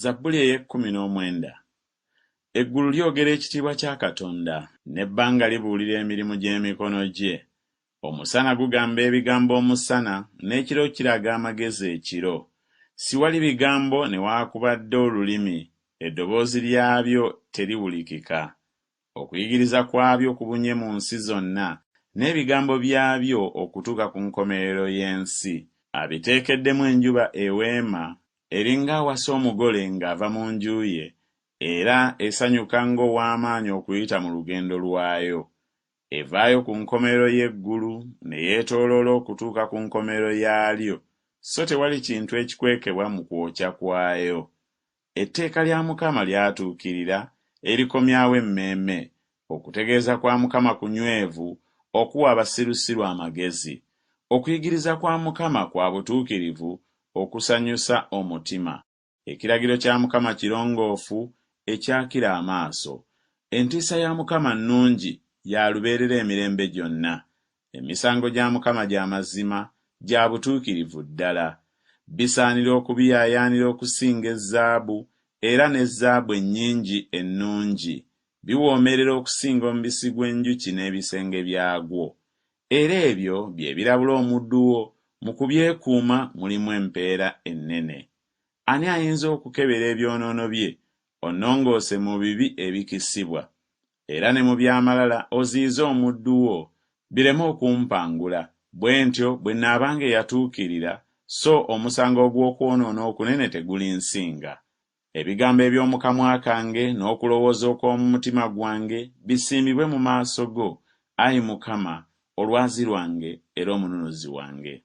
Zabbuli ey'ekkumi n'omwenda. Eggulu lyogera ekitiibwa kya Katonda, n'ebbanga libuulira emirimu gy'emikono gye. Omusana gugamba ebigambo omusana, n'ekiro kiraga amagezi ekiro. Siwali bigambo newaakubadde olulimi, eddoboozi lyabyo teriwulikika. Okuyigiriza kwabyo kubunye mu nsi zonna, n'ebigambo byabyo okutuuka ku nkomerero y'ensi. Abiteekeddemu enjuba eweema, eringa awasa omugole ng'ava mu nju ye, era esanyuka ng'ow'amaanyi okuyita mu lugendo lwayo. Evaayo ku nkomerero y'eggulu ne yeetooloola okutuuka ku nkomerero yaalyo, so tewali kintu ekikwekebwa mu kwokya kwayo. Etteeka lya Mukama lyatuukirira, erikomyawo emmeeme. Okutegeeza kwa Mukama kunywevu, okuwa abasirusiru amagezi. Okuyigiriza kwa Mukama kwa butuukirivu, okusanyusa omutima. Ekiragiro kya Mukama kirongoofu, ekyakira amaaso. Entiisa ya Mukama nnungi, ya lubeerera emirembe gyonna. Emisango gya Mukama gya mazima, gya butuukirivu ddala. Bisaanira okubiyaayaanira okusinga ezaabu, era ne zaabu ennyingi ennungi. Biwoomerera okusinga omubisi gw'enjuki n'ebisenge byagwo. Era ebyo bye birabula omuddu wo, mu kubyekuuma mulimu empeera ennene. Ani ayinza okukebera ebyonoono bye, onnongoose mu bibi ebikisibwa? Era ne mu by'amalala oziyize omuddu wo, bireme okumpangula, bwe ntyo bwe nnaabanga eyatuukirira, so omusango ogw'okwonoona okunene tegulinsinga. Ebigambo eby'omu kamwa kange n'okulowooza okw'omu mutima gwange bisiimibwe mu maaso go, ayi Mukama, olwazi lwange era omununuzi wange.